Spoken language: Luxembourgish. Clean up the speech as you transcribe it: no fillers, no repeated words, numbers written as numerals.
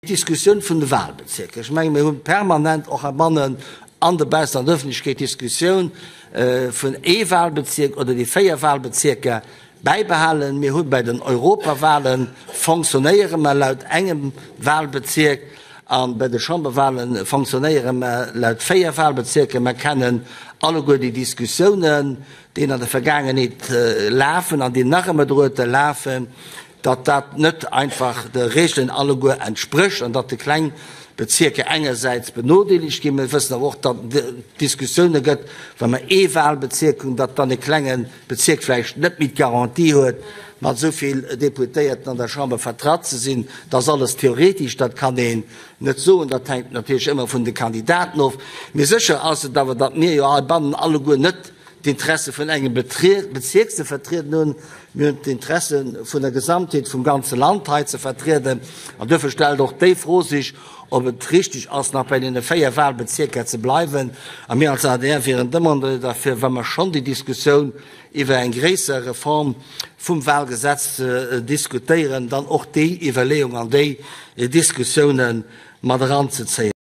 D'Diskussioun vun de Wahlbezierker, ech menge mir hu permanent och heibannen an dobaussen an der Öffentlechkeet d'Diskussioun vun ee Wahlbezierk oder déi 4 Wahlbezierker bäibehalen. Mir hu bei den Europawahlen fonctionnéiere mer laut engem Wahlbezierk a bei de Chamberwahle fonctionnéiere mer laut 4 Wahlbezierker. Mer kennen alleguer déi Diskussiounen, déi an der Vergaangenheet lafen an déi nach ëmmer droete lafen. datt dat net einfach de Regelen alleguer entsprécht an datt déi kleng Bezierker engersäits benodeelegt ginn. Mir wëssen awer och, datt et Diskussioune gëtt, wa mer ee Wahlbezierk hunn, datt dann e klenge Bezierk vläicht net méi d'Garantie huet, mat esou vill Deputéierten an der Chamber vertratt ze sinn. Dat ass alles theoretisch, dat kann een net soen. Dat hänkt natierlech ëmmer vun de Kandidaten of. Mee sécher ass et awer, datt mir jo heibannen alleguer net d'Interesse vun engem Bezierk ze vertrieden hunn, mir hunn d'Interesse vun der Gesamtheet vum ganze Land hei ze vertrieden. An duerfir stellt och déi Fro sech, ob et richtig ass, nach bei deene 4 Wahlbezierker ze bleiwen. A mir als adr wieren Demandeur derfir, wa mer schonn déi Diskussioun iwwer eng gréisser Reform vum Wahlgesetz diskutéieren, dann och déi Iwwerleeung an déi Diskussiounen mat eranzezéien.